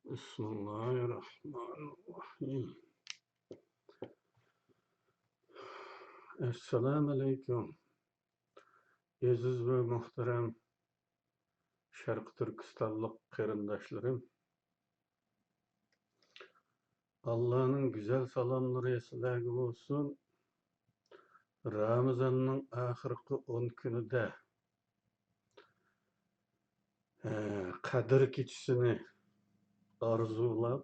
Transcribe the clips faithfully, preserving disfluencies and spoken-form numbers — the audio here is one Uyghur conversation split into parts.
بىسمىللاھىررەھمانىررەھىم. ئەسسالامۇئەلەيكۇم. ئەزىز ۋە مۇھتەرەم شەرقىي تۈركىستانلىق قېرىنداشلىرىم، ئاللانىڭ گۈزەل سالاملىرى سىلەرگە بولسۇن. رامىزاننىڭ ئاخىرقى ئون كۈنىدە، ئە، قەدىر كېچىسىنى ئارزۇلاپ،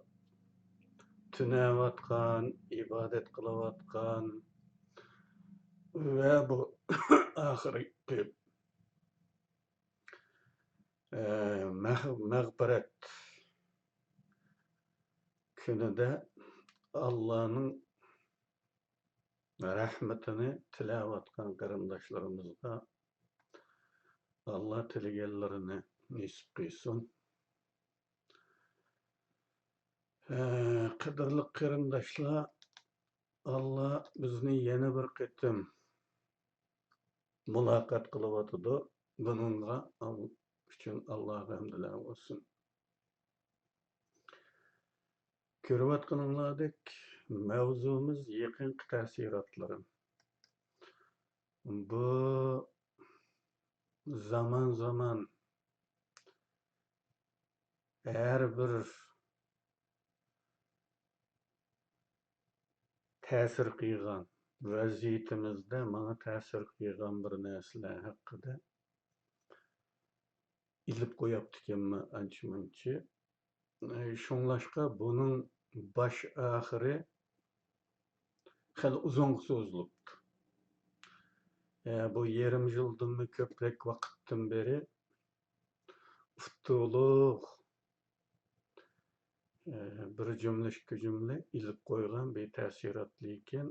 تۈنەۋاتقان، ئىبادەت قىلىۋاتقان ۋە بۇ ئاخىرقى ئە، مەغ-، مەغپىرەت كۈنىدە ئاللانىڭ رەھمىتىنى تىلەۋاتقان قېرىنداشلىرىمىزغا ئاللا تىلىگەنلىرىنى نېسىپ قىلسۇن. ئە، قەدىرلىك قېرىنداشلار، ئاللا بىزنى يەنە بىر قېتىم مۇلاقات قىلىۋاتىدۇ. بۇنىڭغا ئال-، ئۈچۈن ئاللاغا ھەمدۇلە بولسۇن. كۆرۈۋاتقىنىڭلاردەك، مەۋزۇمىز يېقىنقى تەسىراتلىرىم. بۇ زامان-زامان ھەر بىر تەسىر قىلغان، ۋەزىيىتىمىزدە ماڭا تەسىر قىلغان بىر نەرسىلەر ھەققىدە ئېلىپ قويۇپتىكەنمەن ئانچە-مۇنچە. شۇڭلاشقا بۇنىڭ باش ئاخىرى خېلى ئۇزۇنغا سوزۇلۇپتۇ. بۇ يېرىم يىلدىنمۇ كۆپرەك ۋاقىتتىن بېرى ئۇتۇقلۇق، ئە، بىر جۈملە، ئىككى جۈملە ئېلىپ قويغان بىر تەسىرات، لېكىن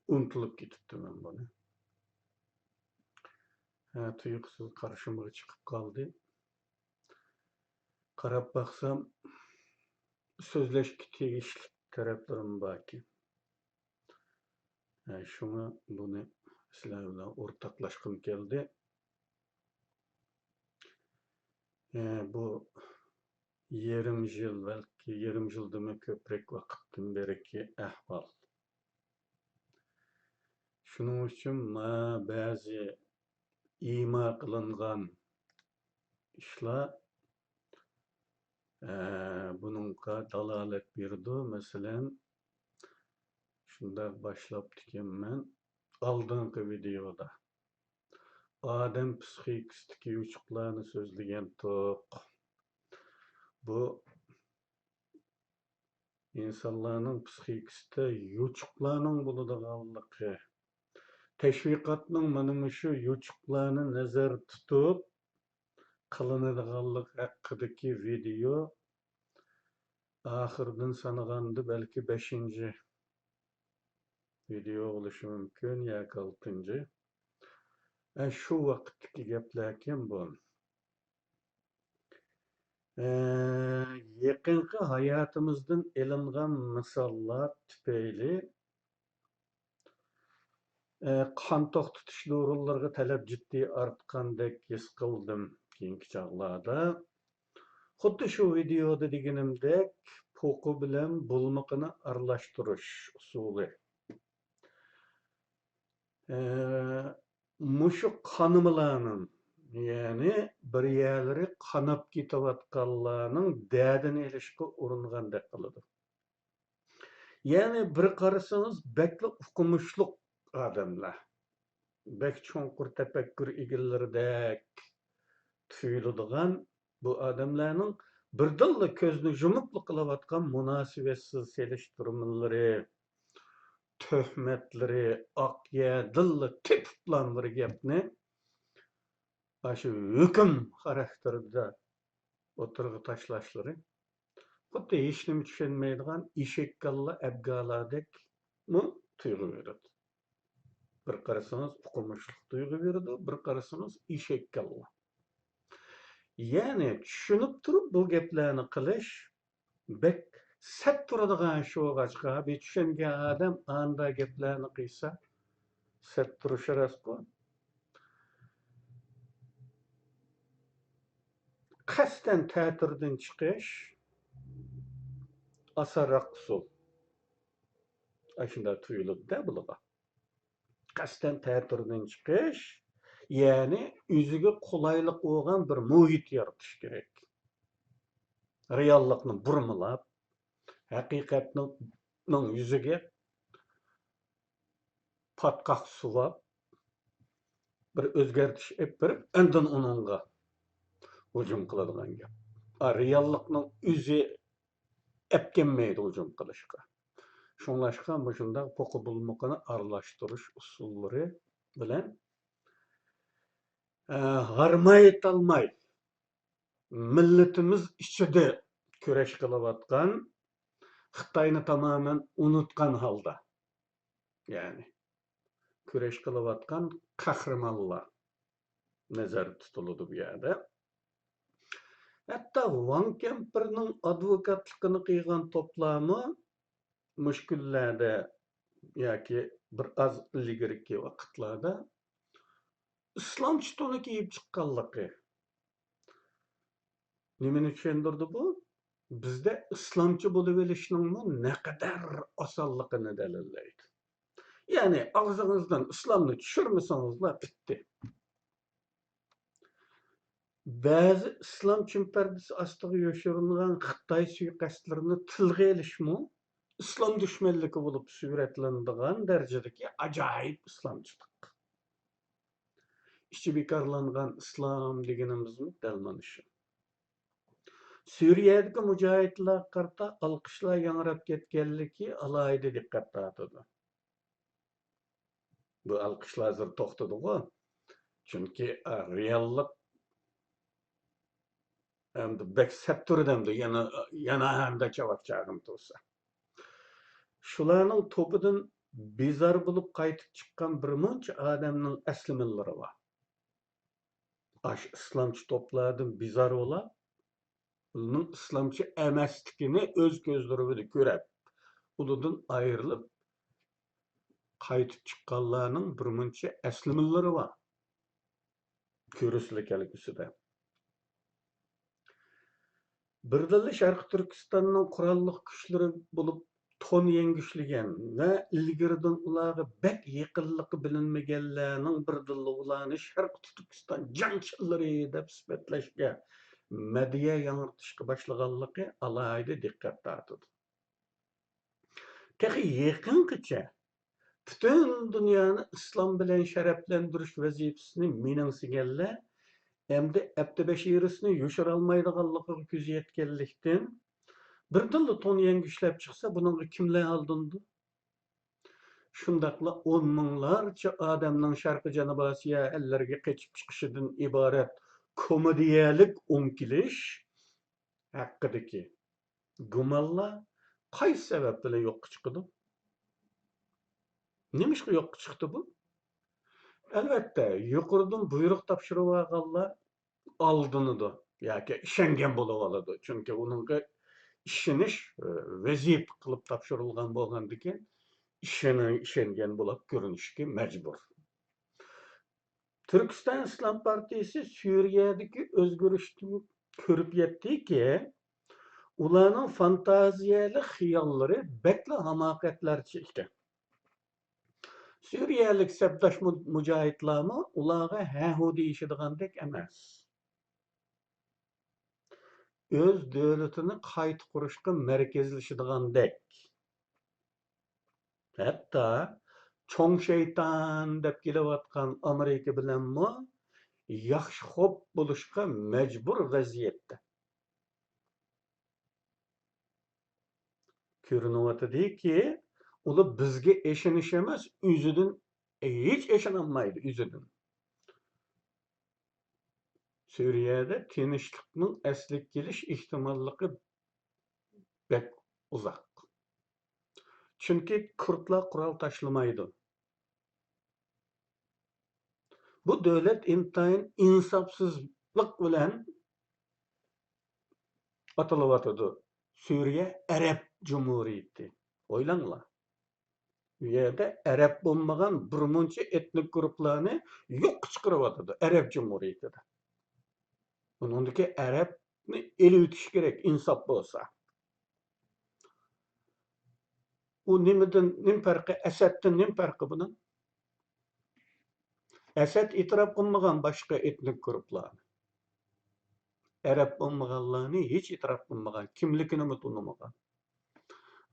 ئۇنتۇلۇپ كېتىپتىمەن بۇنى. ھە، تۇيۇقسىز قارشىمغا چىقىپ قالدى. قاراپ باقسام، سۆزلەشكە تېگىشلىك تەرەپلىرىم باركەن. ھە، شۇڭا بۇنى سىلەر بىلەن ئورتاقلاشقۇم كەلدى. ھە، بۇ يېرىم يىل، بەلكى يېرىم يىلدىنمۇ كۆپرەك ۋاقىتتىن بېرىكى ئەھۋال. شۇنىڭ ئۈچۈن ما بەزى ئىما قىلىنغان ئىشلار، ئە، بۇنىڭغا دالالەت بېرىدۇ. مەسىلەن، شۇنداق باشلاپتىكەنمەن ئالدىنقى ۋىدېيودا. ئادەم پسىخىكىسىدىكى يوچۇقلارنى سۆزلىگەنتۇق. بۇ ئىنسانلارنىڭ پسىخىكىسىدە يوچۇقلارنىڭ بولىدىغانلىقى، تەشۋىقاتنىڭ مانا مۇشۇ يوچۇقلارنى نەزەردە تۇتۇپ قىلىنىدىغانلىق ھەققىدىكى ۋىدېيو، ئاخىرىدىن سانىغاندا بەلكى بەشىنچى ۋىدېيو بولۇشى مۇمكىن ياكى ئالتىنچى. ئە، شۇ ۋاقىتتىكى گەپلەركەن بۇ. ئە، يېقىنقى ھاياتىمىزدىن ئېلىنغان مىساللار تۈپەيلى، ئە، قان توختىتىش دورىلىرىغا تەلەپ جىددىي ئارتقاندەك ھېس قىلدىم كېيىنكى چاغلاردا. خۇددى شۇ ۋىدېيودا دېگىنىمدەك، پوقى بىلەن بۇلمىقىنى ئارىلاشتۇرۇش ئۇسۇلى. ئە، مۇشۇ قانىمىلارنىڭ، يەنى بىر يەرلىرى قاناپ كېتىۋاتقانلارنىڭ دەردىنى ئېلىشقا ئۇرۇنغاندەك قىلىدۇ. يەنى بىر قارىسىڭىز بەكلا ئوقۇمۇشلۇق ئادەملەر، بەك چوڭقۇر تەپەككۇر ئىگىلىرىدەك تۇيۇلىدىغان بۇ ئادەملەرنىڭ بىردىنلا كۆزنى يۇمۇپلا قىلىۋاتقان مۇناسىۋەتسىز سېلىشتۇرمىلىرى، تۆھمەتلىرى، ئاق يەردىنلا تېپىپلا بىر گەپنى ئاشۇ ھۆكۈم خاراكتېرىدا ئوتتۇرىغا تاشلاشلىرى خۇددى ھېچنېمە چۈشەنمەيدىغان ئېشەككاللا ئەبگالاردەكمۇ تۇيغۇ بېرىدۇ. بىر قارىسىڭىز ئوقۇمۇشلۇق تۇيغۇ بېرىدۇ، بىر قارىسىڭىز ئېشەككاللا. يەنى چۈشىنىپ تۇرۇپ بۇ گەپلەرنى قىلىش بەك سەت تۇرىدىغان ئىش بولغاچقا، بىر چۈشەنگەن ئادەم ئاندا گەپلەرنى قىلسا سەت تۇرۇشى راستقۇ. قەستەن تەتۈردىن چىقىش، ئاسانراق ئۇسۇل. ئاشۇنداق تۇيۇلىدۇ-دە بۇلىغا. قەستەن تەتۈردىن چىقىش، يەنى ئۆزىگە قولايلىق بولغان بىر مۇھىت يارىتىش كېرەك. رېئاللىقنى بۇرمىلاپ، ھەقىقەتنىڭ يۈزىگە پاتقاق سۇۋاپ، بىر ئۆزگەرتىش ئېلىپ بېرىپ، ئاندىن ئۇنىڭغا ھۇجۇم قىلىدىغان گەپ. ئا، رېئاللىقنىڭ ئۆزى ئەپكەنمەيدۇ ھۇجۇم قىلىشقا. شۇڭلاشقا مۇشۇنداق پوقا بۇلمۇقىنى ئارىلاشتۇرۇش ئۇسۇللىرى بىلەن، ئە، ھارمايتالماي، مىللىتىمىز ئىچىدە كۈرەش قىلىۋاتقان، خىتاينى تامامەن ئۇنتقان ھالدا، يەنى كۈرەش قىلىۋاتقان قەھرىمانلار نەزەردە تۇتۇلىدۇ بۇ يەردە. ھەتتا ۋاڭ كەمپىرنىڭ ئادۋوكاتلىقىنى قىلغان توپلارمۇ مۇشۇ كۈنلەردە ياكى بىر ئاز ئىلگىرىكى ۋاقىتلاردا ئىسلامچە تونى كىيىپ چىققانلىقى نېمىنى چۈشەندۈردى بۇ؟ بىزدە ئىسلامچى بولۇۋېلىشنىڭمۇ نەقەدەر ئاسانلىقىنى دەلىللەيدۇ. يەنى ئاغزىڭىزدىن ئىسلامنى چۈشۈرمىسىڭىزلا پۈتتى. بەزى ئىسلام چىن پەردىسى ئاستىغا يوشۇرۇنغان خىتاي سۇيىقەستلىرىنى تىلغا ئېلىشمۇ ئىسلام دۈشمەنلىكى بولۇپ سۈرەتلىنىدىغان دەرىجىدىكى ئاجايىپ ئىسلامچىلىق. ئىچى بىكارلانغان ئىسلام دېگىنىمىزمۇ دەل مانا شۇ. سۈرىيەدىكى مۇجاھىدلارغا قارىتا ئالقىشلار ياڭراپ كەتكەنلىكى ئالاھىدە دىققەت تارتىدۇ. بۇ ئالقىشلار ھازىر توختىدىغۇ. چۈنكى، ئا، رېئاللىق ئەمدى بەك سەت تۇرىدۇ ئەمدى، يەنە، يەنە ئەمدى چاۋاك چاغىم تۇرسا. شۇلارنىڭ توپىدىن بىزار بولۇپ قايتىپ چىققان بىر مۇنچە ئادەمنىڭ ئەسلىمىلىرى بار. ئاشۇ ئىسلامچى توپلاردىن بىزار بولاپ، ئۇنىڭ ئىسلامچى ئەمەسلىكىنى ئۆز كۆزلىرى بىلەن كۆرۈپ، ئۇنىڭدىن ئايرىلىپ قايتىپ چىققانلارنىڭ بىر مۇنچە ئەسلىمىلىرى بار. كۆرۈشلۈك كەلگۈسىدە. بىردىنلا شەرقىي تۈركىستاننىڭ قوراللىق كۈچلىرى بولۇپ تون يەڭگۈشلىگەن ۋە ئىلگىرىدىن ئۇلارغا بەك يېقىنلىقى بىلىنمىگەنلەرنىڭ بىردىنلا ئۇلارنى شەرقىي تۈركىستان جەڭچىلىرى دەپ سۈپەتلەشكە، مەدھىيە ياڭرىتىشقا باشلىغانلىقى ئالاھىدە دىققەت تارتىدۇ. تېخى يېقىنغىچە پۈتۈن دۇنيانى ئىسلام بىلەن شەرەپلەندۈرۈش ۋەزىپىسىنى مىنىڭسىگەنلەر ئەمدى ئەبدىبەشىرىسىنى يوشۇرالمايدىغانلىقىغا كۆزى يەتكەنلىكتىن، بىردىنلا تون يەڭگۈشلەپ چىقسا، بۇنىڭغا كىملەر ئالدىنىدۇ؟ شۇنداقلا ئون مىڭلارچە ئادەمنىڭ شەرقىي جەنۇبىي ئاسىيا ئەللىرىگە قېچىپ چىقىشىدىن ئىبارەت كومېدىيەلىك ئوڭ كېلىش ھەققىدىكى گۇمانلار قايسى سەۋەب بىلەن يوققا چىقىدۇ؟ نېمىشقا يوققا چىقتى بۇ؟ ئەلۋەتتە، يۇقىرىدىن بۇيرۇق تاپشۇرۇۋالغانلار ئالدىنىدۇ ياكى ئىشەنگەن بولۇۋالىدۇ. چۈنكى ئۇنىڭغا ئىشىنىش، ئى، ۋەزىپە قىلىپ تاپشۇرۇلغان بولغاندىكىن، ئىشىنى-، ئىشەنگەن بولۇپ كۆرۈنۈشكە مەجبۇر. تۈركىستان ئىسلام پارتىيىسى سۈرىيەدىكى ئۆزگىرىشتىن كۆرۈپ يەتتىكى، ئۇلارنىڭ فانتازىيەلىك خىياللىرى بەكلا ھاماقەتلەرچە ئىكەن. سۈرىيەلىك سەپداش مۇ-، مۇجاھىدلارمۇ ئۇلارغا ھە-ھۇ دېيىشىدىغاندەك ئەمەس. ئۆز دۆلىتىنى قايتا قۇرۇشقا مەركەزلىشىدىغاندەك. ھەتتا چوڭ شەيتان دەپ كېلىۋاتقان ئامېرىكا بىلەنمۇ ياخشى خوپ بولۇشقا مەجبۇر ۋەزىيەتتە. كۆرۈنۈۋاتىدۇكى، ئۇلار بىزگە ئىشىنىش ئەمەس، ئۆزىدىن ھېچ ئىشىنالمايدۇ، ئۆزىدىن. سۈرىيەدە تىنچلىقنىڭ ئەسلىگە كېلىش ئېھتىماللىقى بەك ئۇزاق. چۈنكى كۇردلار قورال تاشلىمايدۇ. بۇ دۆلەت ئىنتايىن ئىنساپسىزلىق بىلەن ئاتىلىۋاتىدۇ. سۈرىيە ئەرەب جۇمھۇرىيىتى. ئويلاڭلار. ئۇ يەردە ئەرەب بولمىغان بىر مۇنچە ئېتنىك گۇرۇپپىلارنى يوققا چىقىرىۋاتىدۇ ئەرەب جۇمھۇرىيىتىدە. بۇنىڭدىكى ئەرەبنى ئېلىۋېتىش كېرەك، ئىنساپ بولسا. ئۇ نېمىدىن، نېمە پەرقى، ئەسەدتىن نېمە پەرقى بۇنىڭ؟ ئەسەد ئېتىراپ قىلمىغان باشقا ئېتنىك گۇرۇپلارنى. ئەرەب بولمىغانلارنى ھېچ ئېتىراپ قىلمىغان، كىملىكىنىمۇ تونۇمىغان.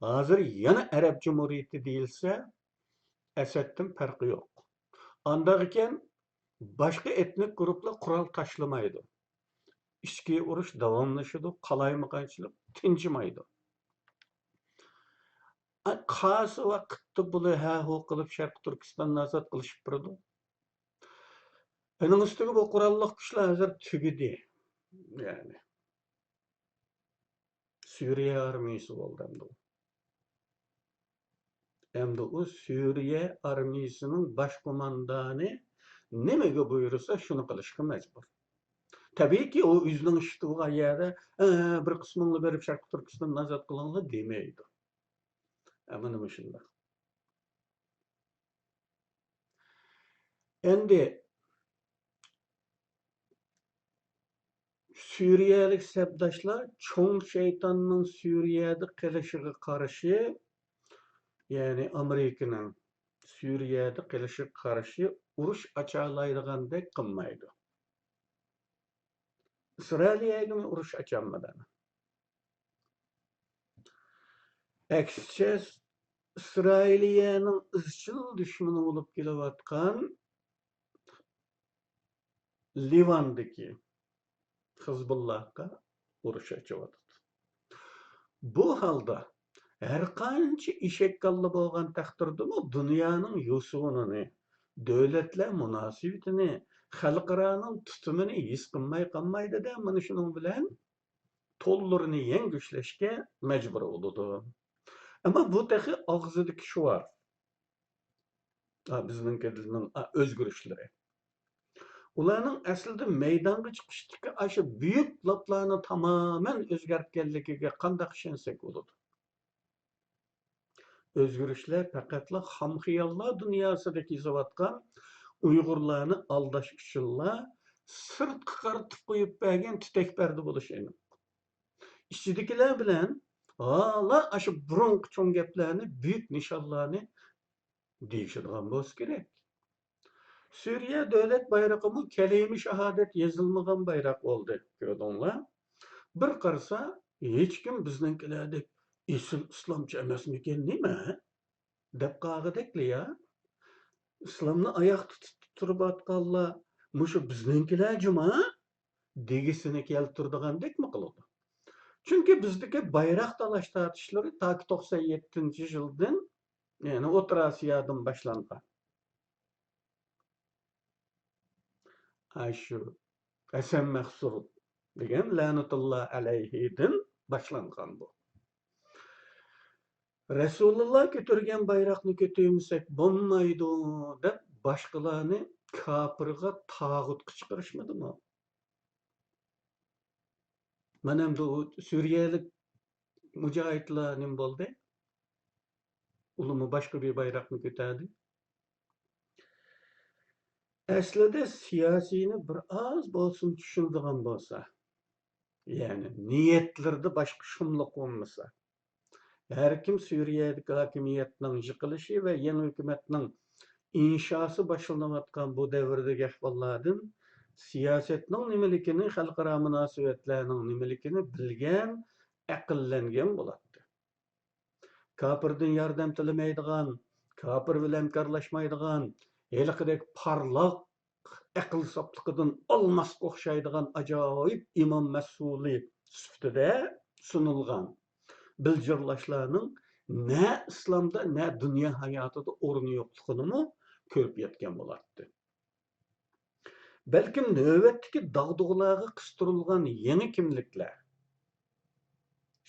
ھازىر يەنە ئەرەب جۇمھۇرىيىتى دېيىلسە، ئەسەدتىن پەرقى يوق. ئانداق ئىكەن، باشقا ئېتنىك گۇرۇپلار قورال تاشلىمايدۇ. ئىچكى ئۇرۇش داۋاملىشىدۇ، قالايمىقانچىلىق تىنچىمايدۇ. ئا، قالسا ۋاقىتتا بۇلار ھە-ھۇ قىلىپ شەرقىي تۈركىستاننى ئازاد قىلىشىپ بېرىدۇ. ئېنىڭ ئۈستىگە بۇ قوراللىق كۈچلەر ھازىر تۈگىدى. يەنى سۈرىيە ئارمىيىسى بولدى ئەمدى ئۇ. ئەمدى ئۇ سۈرىيە ئارمىيىسىنىڭ باش قوماندانى نېمىگە بۇيرۇسا، شۇنى قىلىشقا مەجبۇر. تەبىئىيكى، ئۇ ئۆزىنىڭ ئىشى تۇرغان يەردە، «ئە، بىر قىسمىڭلار بېرىپ شەرقىي تۈركىستاندىن ئازاد قىلىڭلار» دېمەيدۇ. ئە، مانا مۇشۇنداق. ئەمدى سۈرىيەلىك سەپداشلار چوڭ شەيتاننىڭ سۈرىيەدە قېلىشىغا قارشى، يەنى ئامېرىكىنىڭ سۈرىيەدە قېلىشىغا قارشى ئۇرۇش ئاچالايدىغاندەك قىلمايدۇ. ئىسرائىلىيەگىمۇ ئۇرۇش ئاچالمىدى. ئەكسىچە، ئىسرائىلىيەنىڭ ئىزچىل دۈشمىنى بولۇپ كېلىۋاتقان لىۋاندىكى خىزبۇللاھقا ئۇرۇش ئېچىۋاتىدۇ. بۇ ھالدا ھەرقانچە ئېشەك كاللا بولغان تەقدىردىمۇ دۇنيانىڭ يوسۇنىنى، دۆلەتلەر مۇناسىۋىتىنى، خەلقئارانىڭ تۇتۇمىنى ھېس قىلماي قالمايدۇ-دە، مانا شۇنىڭ بىلەن تونلىرىنى يەڭگۈشلەشكە مەجبۇر بولىدۇ. ئەمما بۇ تېخى ئاغزىدىكى شوئار. ئا، بىزنىڭكىنىڭ، ئا، ئۆزگىرىشلىرى. ئۇلارنىڭ ئەسلىدە مەيدانغا چىقىشتىكى ئاشۇ بۈيۈك لاپلارنى تامامەن ئۆزگەرتكەنلىكىگە قانداق ئىشەنسەك بولىدۇ؟ ئۆزگىرىشلەر پەقەتلا خام خىياللار دۇنياسىدا كېزىۋاتقان ئۇيغۇرلارنى ئالداش ئۈچۈنلا سىرتقا قارىتىپ قويۇپ بەرگەن تۈتەك پەردە بولۇشى ئېنىق. ئىچىدىكىلەر بىلەن ھالا ئاشۇ بۇرۇنقى چوڭ گەپلەرنى، بۈيۈك نىشانلارنى دېيىشىدىغان بولسا كېرەك. سۈرىيە دۆلەت بايرىقىمۇ كەلىمە شاھادەت يېزىلمىغان بايراق بولدى، كۆردۈڭلار. بىر قارىسا، ھېچكىم بىزنىڭكىلەردەك ئېسىل ئىسلامچى ئەمەسمىكىن نېمە؟ دەپ قالغۇدەكلا يا. ئىسلامنى ئاياقتا تۇتۇپ تۇرۇۋاتقانلار مۇشۇ بىزنىڭكىلەر جۇما دېگۈسىنى كەلتۈرىدىغاندەكمۇ قىلىدۇ. چۈنكى بىزدىكى بايراق تالاش تارتىشلىرى تاكى توقسان يەتتىنچى يىلدىن، يەنى ئوتتۇرا ئاسىيادىن باشلانغان. ئاشۇ ھەسەن مەنسۇر دېگەن لەنەتۇللا ئەلەيھىدىن باشلانغان بۇ. رەسۇلۇللا كۆتۈرگەن بايراقنى كۆتۈرمىسەك بولمايدۇ دەپ باشقىلارنى كاپىرغا، تاغۇتقا چىقىرىشمىدىمۇ؟ مانا ئەمدى ئۇ سۈرىيەلىك مۇجاھىدلار نېمە بولدى؟ ئۇلارمۇ باشقا بىر بايراقنى كۆتەردى. ئەسلىدە سىياسىينى بىر ئاز بولسىمۇ چۈشىنىدىغان بولسا، يەنى نىيەتلىرىدە باشقا شۇملۇق بولمىسا، ھەر كىم سۈرىيەدىكى ھاكىمىيەتنىڭ يىقىلىشى ۋە يېڭى ھۆكۈمەتنىڭ ئىنشاسى باشلىنىۋاتقان بۇ دەۋردىكى ئەھۋاللاردىن سىياسەتنىڭ نېمىلىكىنى، خەلقئارا مۇناسىۋەتلەرنىڭ نېمىلىكىنى بىلگەن، ئەقىللەنگەن بولاتتى. كاپىردىن ياردەم تىلىمەيدىغان، كاپىر بىلەن ھەمكارلاشمايدىغان، ھېلىقىدەك پارلاق، ئەقىل ساپلىقىدىن ئالماسقا ئوخشايدىغان ئاجايىپ ئىمام مەسئۇلى سۈپىتىدە سۇنۇلغان بىلجىرلاشلارنىڭ نە ئىسلامدا، نە دۇنيا ھاياتىدا ئورنى يوقلۇقىنىمۇ كۆرۈپ يەتكەن بولاتتى. بەلكىم نۆۋەتتىكى داغدۇغىلارغا قىستۇرۇلغان يېڭى كىملىكلەر،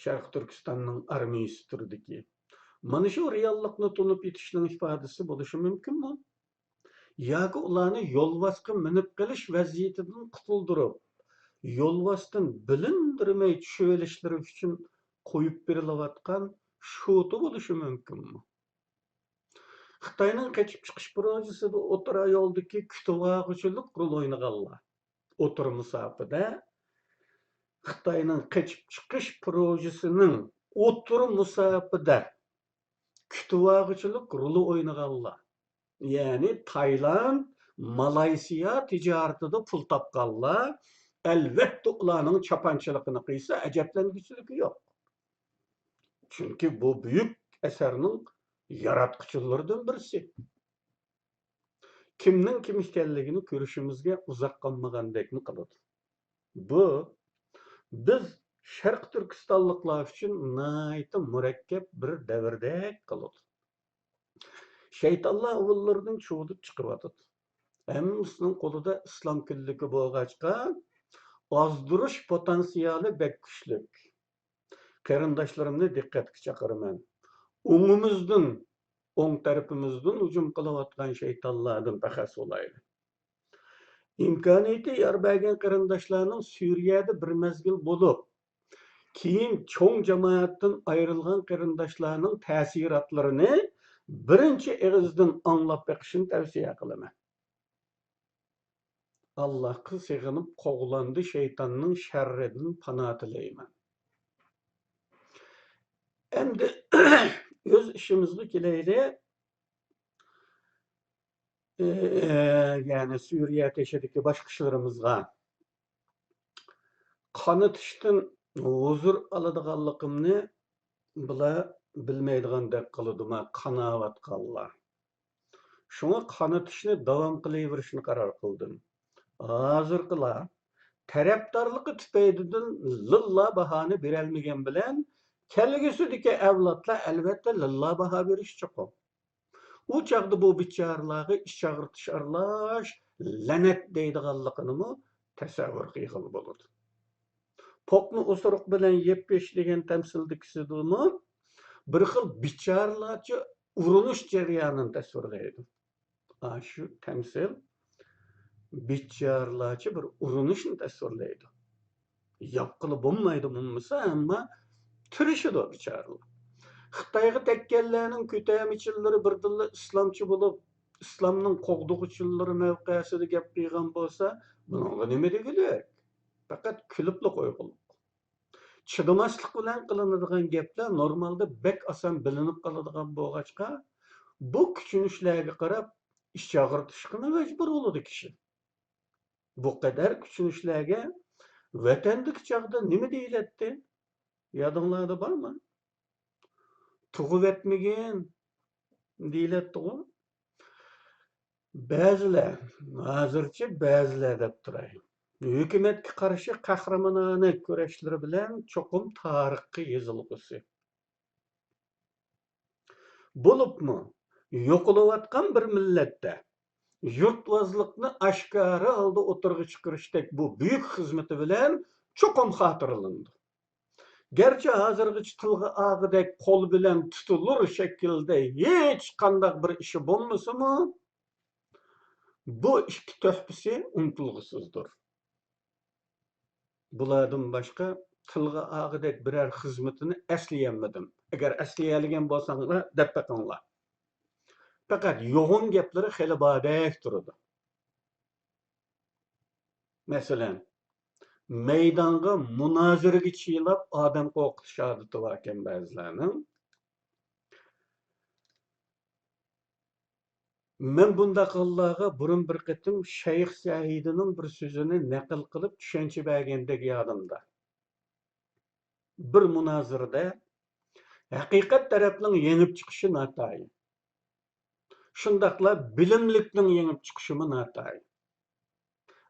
شەرقىي تۈركىستاننىڭ ئارمىيىسى تۈرىدىكى، مانا شۇ رېئاللىقنى تونۇپ يېتىشنىڭ ئىپادىسى بولۇشى مۇمكىنمۇ؟ ياكى ئۇلارنى يولۋاسقا مىنىپ قېلىش ۋەزىيىتىدىن قۇتۇلدۇرۇپ، يولۋاستىن بىلىندۈرمەي چۈشۈۋېلىشلىرى ئۈچۈن قويۇپ بېرىلىۋاتقان شوتا بولۇشى مۇمكىنمۇ؟ خىتاينىڭ قېچىپ چىقىش پروژىسىدا ئوتتۇرا يولدىكى كۈتۈۋالغۇچىلىق رول ئوينىغانلار، ئوتتۇرا مۇساپىدە خىتاينىڭ قېچىپ چىقىش پروژىسىنىڭ ئوتتۇرا مۇساپىدە كۈتۈۋالغۇچىلىق رولى ئوينىغانلار، يەنى تايلاند، مالايسىيا تىجارىتىدە پۇل تاپقانلار، ئەلۋەتتە، ئۇلارنىڭ چاپانچىلىقىنى قىلسا، ئەجەبلەنگۈچىلىكى يوق. چۈنكى بۇ بۈيۈك ئەسەرنىڭ ياراتقۇچىلىرىدىن بىرسى. كىمنىڭ كىم ئىكەنلىكىنى كۆرۈشىمىزگە ئۇزاق قالمىغاندەكمۇ قىلىدۇ. بۇ بىز شەرقىي تۈركىستانلىقلار ئۈچۈن ناھايىتى مۇرەككەپ بىر دەۋردەك قىلىدۇ. شەيتانلار ئۇۋۇللىرىدىن چۇۋۇلۇپ چىقىۋاتىدۇ. ھەممىسىنىڭ قولىدا ئىسلام كۈنلۈكى بولغاچقا، ئازدۇرۇش پوتېنسىيالى بەك كۈچلۈك. قېرىنداشلىرىمنى دىققەتكە چاقىرىمەن. ئوڭىمىزدىن، ئوڭ تەرىپىمىزدىن ھۇجۇم قىلىۋاتقان شەيتانلاردىن پەخەس بولايلى. ئىمكانىيىتى يار بەرگەن قېرىنداشلارنىڭ سۈرىيەدە بىر مەزگىل بولۇپ، كېيىن چوڭ جامائەتتىن ئايرىلغان قېرىنداشلارنىڭ تەسىراتلىرىنى بىرىنچى ئېغىزدىن ئاڭلاپ بېقىشىنى تەۋسىيە قىلىمەن. ئاللاھقا سېغىنىپ، قوغلاندى شەيتاننىڭ شەررىدىن پانا تىلەيمەن. ئەمدى ئۆز ئىشىمىزغا كېلەيلى. ئى، يەنى سۈرىيە تېشىدىكى باشقا ئىشلىرىمىزغا. قانىتىشتىن ھۇزۇر ئالىدىغانلىقىمنى بۇلار بىلمەيدىغاندەك قىلىدۇ، ما قاناۋاتقانلار. شۇڭا قانىتىشنى داۋام قىلىۋېرىشنى قارار قىلدىم. ھازىرقىلار تەرەپدارلىقى تۈپەيلىدىن لىللا باھانى بېرەلمىگەن بىلەن، كەلگۈسىدىكى ئەۋلادلار ئەلۋەتتە لىللا باھا بېرىشى چوقۇم. ئۇ چاغدا بۇ بىچارىلارغا ئىچ ئاغرىتىش ئارىلاش لەنەت دەيدىغانلىقىنىمۇ تەسەۋۋۇر قىلغىلى بولىدۇ. پوقنى ئوسۇرۇق بىلەن يەپ بېرىش دېگەن تەمسىلدىكىسىدىمۇ بىر خىل بىچارىلارچە ئۇرۇنۇش جەريانىنى تەسۋىرلەيدۇ. ئاشۇ تەمسىل بىچارىلارچە بىر ئۇرۇنۇشنى تەسۋىرلەيدۇ. ياپقىلى بولمايدۇ بولمىسا، ئەمما تىرىشىدۇ بىچارىلار. خىتايغا تەگكەنلەرنىڭ كۆتەرمىچىلىرى بىردىنلا ئىسلامچى بولۇپ، ئىسلامنىڭ قوغدىغۇچىلىرى مەۋقەسىدە گەپ قىلغان بولسا، بۇنىڭغا نېمە دېگۈلۈك؟ پەقەت كۈلۈپلا قويغۇلۇق. چىدىماسلىق بىلەن قىلىنىدىغان گەپلەر نورمالدا بەك ئاسان بىلىنىپ قالىدىغان بولغاچقا، بۇ كۈچىنىشلەرگە قاراپ ئىچ ئاغرىتىشقىمۇ مەجبۇر بولىدۇ كىشى. بۇ قەدەر كۈچىنىشلەرگە ۋەتەندىكى چاغدا نېمە دېيىلەتتى؟ يادىڭلاردا بارمۇ؟ تۇغۇۋەتمىگىن دېيىلەتتىغۇ. بەزىلەر، ھازىرچە بەزىلەر دەپ تۇراي، ھۆكۈمەتكە قارشى قەھرىمانانە كۈرەشلىرى بىلەن چوقۇم تارىخقا يېزىلغۇسى. بولۇپمۇ يوقىلىۋاتقان بىر مىللەتتە يۇرتۋازلىقنى ئاشكارا ھالدا ئوتتۇرىغا چىقىرىشتەك بۇ بۈيۈك خىزمىتى بىلەن چوقۇم خاتىرىلىنىدۇ. گەرچە ھازىرغىچە تىلغا ئالغۇدەك قول بىلەن تۇتۇلۇر شەكىلدە ھېچقانداق بىر ئىشى بولمىسىمۇ، بۇ ئىككى تۆھپىسى ئۇنتۇلغۇسىزدۇر. بۇلاردىن باشقا تىلغا ئالغۇدەك بىرەر خىزمىتىنى ئەسلىيەلمىدىم. ئەگەر ئەسلىيەلىگەن بولساڭلار دەپ بېقىڭلار. پەقەت يوغان گەپلىرى خېلى باردەك تۇرىدۇ. مەسىلەن، مەيدانغا مۇنازىرىگە چىلاپ ئادەم قورقۇتۇش ئادىتى باركەن بەزىلەرنىڭ. مەن بۇنداق ھاللارغا بۇرۇن بىر قېتىم شەيخ سەئىدىنىڭ بىر سۆزىنى نەقىل قىلىپ چۈشەنچە بەرگەندەك يادىمدا. بىر مۇنازىرىدە ھەقىقەت تەرەپنىڭ يېڭىپ چىقىشى ناتايىن. شۇنداقلا بىلىملىكنىڭ يېڭىپ چىقىشىمۇ ناتايىن.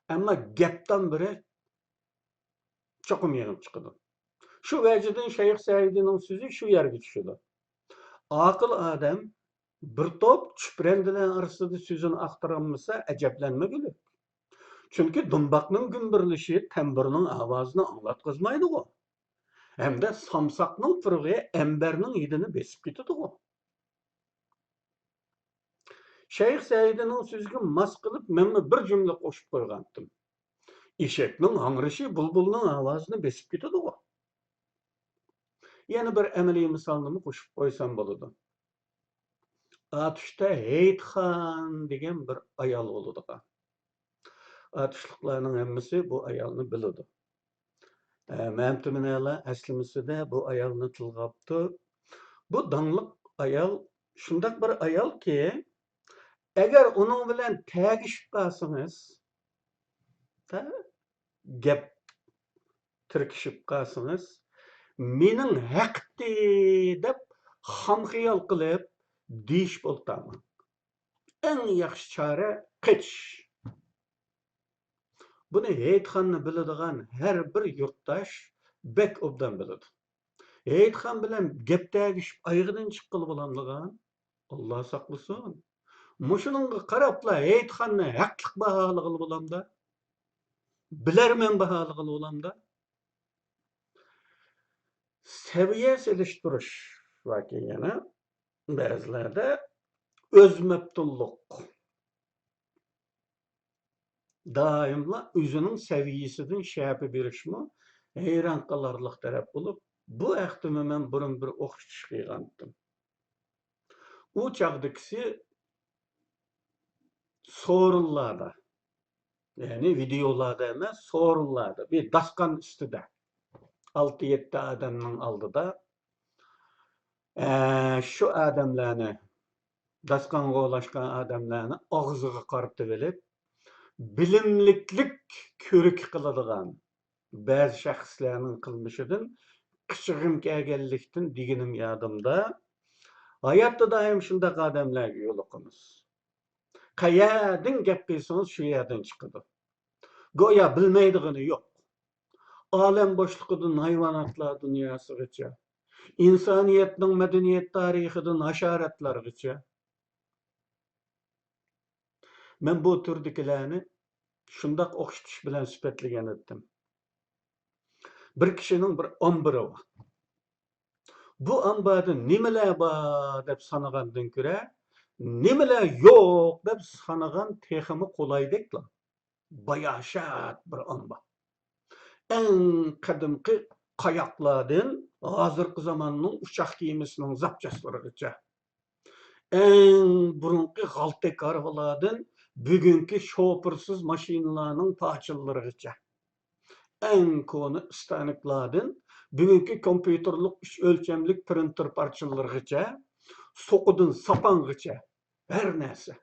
ئەمما گەپدان بىرى چوقۇم يېڭىپ چىقىدۇ. شۇ ۋەجىدىن شەيخ سەئىدىنىڭ سۆزى شۇ يەرگە چۈشىدۇ. ئاقىل ئادەم بىر توپ چۈپرەندىلەر ئارىسىدا سۆزىنى ئاختۇرالمىسا ئەجەبلەنمىگۈلۈك. چۈنكى دۇمباقنىڭ گۈمبۈرلىشى تەمبۇرنىڭ ئاۋازىنى ئاڭلاتقۇزمايدىغۇ. ھەمدە سامساقنىڭ پۇرىقى ئەمبەرنىڭ ھىدىنى بېسىپ كېتىدىغۇ. شەيخ سەئىدىنىڭ سۆزىگە ماس قىلىپ مەنمۇ بىر جۈملە قوشۇپ قويغانتىم. ئېشەكنىڭ ھاڭرىشى بۇلبۇلنىڭ ئاۋازىنى بېسىپ كېتىدىغۇ. يەنە بىر ئەمەلىي مىسالنىمۇ قوشۇپ قويسام بولىدۇ. ئاتۇشتا ھېيتخان دېگەن بىر ئايال بولىدىغان. ئاتۇشلۇقلارنىڭ ھەممىسى بۇ ئايالنى بىلىدۇ. ئە، مەمتىمىنەلار ئەسلىمىسىدە بۇ ئايالنى تىلغاپتۇ. بۇ داڭلىق ئايال شۇنداق بىر ئايالكى، ئەگەر ئۇنىڭ بىلەن تەگىشىپ قالسىڭىز، ھە، گەپ تىركىشىپ قالسىڭىز، مېنىڭ ھەقتى دەپ خام خىيال قىلىپ دېيىشىپ ئولتۇرماڭ. ئەڭ ياخشى چارە قېچىش. بۇنى ھېيتخاننى بىلىدىغان ھەر بىر يۇرتداش بەك ئوبدان بىلىدۇ. ھېيتخان بىلەن گەپ تەگىشىپ ئايىغىدىن چىققىلى بولامدىغان؟ ئاللا ساقلىسۇن. مۇشۇنىڭغا قاراپلا ھېيتخاننى ھەقلىق باھالىغىلى بولامدا؟ بىلەرمەن باھالىغىلى بولامدا؟ سەۋىيە سېلىشتۇرۇش باركەن يەنە بەزىلەردە، ئۆز مەپتۇنلۇق. دائىملا ئۆزىنىڭ سەۋىيەسىدىن شەپە بېرىشمۇ ھەيران قالارلىق تەرەپ بولۇپ، بۇ ھەقتىمۇ مەن بۇرۇن بىر ئوخشىتىش قىلغانتىم. ئۇ چاغدىكىسى سورۇنلاردا، يەنى ۋىدېئولاردا ئەمەس، سورۇنلاردا، بىر داستان ئۈستىدە ئالتە-يەتتە ئادەمنىڭ ئالدىدا، ئە، شۇ ئادەملەرنى، داستانغا ئولاشقان ئادەملەرنى ئاغزىغا قارىتىۋېلىپ، بىلىملىكلىك كۆرۈك قىلىدىغان بەزى شەخسلەرنىڭ قىلمىشىدىن قىچىغىم كەلگەنلىكتىن دېگىنىم يادىمدا، ھاياتتا دائىم شۇنداق ئادەملەرگە يولۇقىمىز. قەيەردىن گەپ قىلسىڭىز، شۇ يەردىن چىقىدۇ. گويا بىلمەيدىغىنى يوق. ئالەم بوشلۇقىدىن ھايۋاناتلار دۇنياسىغىچە، ئىنسانىيەتنىڭ مەدەنىيەت تارىخىدىن ھاشاراتلارغىچە. مەن بۇ تۈردىكىلەرنى شۇنداق ئوخشىتىش بىلەن سۈپەتلىگەن ئىدىم. بىر كىشىنىڭ بىر ئامبىرى بار. بۇ ئامباردا نېمىلەر بار دەپ سانىغاندىن كۆرە، نېمىلەر يوق دەپ سانىغان تېخىمۇ قولايدەكلا. باياشات بىر ئامبار. ئەڭ قەدىمكى قاياقلاردىن ھازىرقى زاماننىڭ ئۇچاق كېمىسىنىڭ زاپچاسلىرىغىچە، ئەڭ بۇرۇنقى غالتەك ھارۋىلاردىن بۈگۈنكى شوپۇرسىز ماشىنىلارنىڭ پارچىلىرىغىچە، ئەڭ كونا ئىستانوكلاردىن بۈگۈنكى كومپيۇتېرلىق ئۈچ ئۆلچەملىك پرىنتېر پارچىلىرىغىچە، سوقىدىن ساپانغىچە ھەر نەرسە.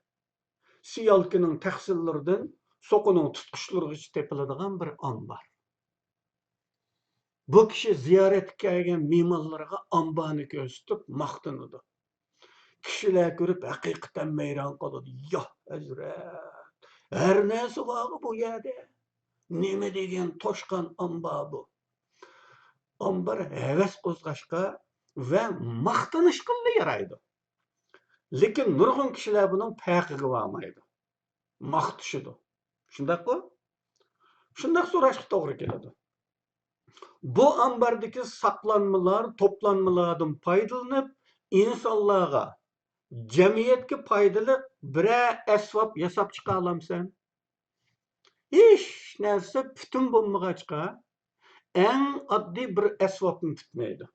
سىيالكىنىڭ تەخسىلىرىدىن سوقىنىڭ تۇتقۇچلىرىغىچە تېپىلىدىغان بىر ئامبار. بۇ كىشى زىيارەتكە كەلگەن مېھمانلىرىغا ئامبارنى كۆرسىتىپ ماختىنىدۇ. كىشىلەر كۆرۈپ ھەقىقەتەن ھەيران قالىدۇ. يا ھەزرەت، ھەر نەرسە بارغۇ بۇ يەردە. نېمە دېگەن توشقان ئامبار بۇ. ئامبار ھەۋەس قوزغاشقا ۋە ماختىنىشقىلا يارايدۇ. لېكىن نۇرغۇن كىشىلەر بۇنىڭ پەرقىگە بارمايدۇ. ماختىشىدۇ. شۇنداققۇ؟ شۇنداق سوراشقا توغرا كېلىدۇ. بۇ ئامباردىكى ساقلانمىلار، توپلانمىلاردىن پايدىلىنىپ، ئىنسانلارغا، جەمئىيەتكە پايدىلىق بىرەر ئەسۋاب ياساپ چىقالامسەن؟ ھېچ نەرسە پۈتۈن بولمىغاچقا، ئەڭ ئاددىي بىر ئەسۋابمۇ پۈتمەيدۇ.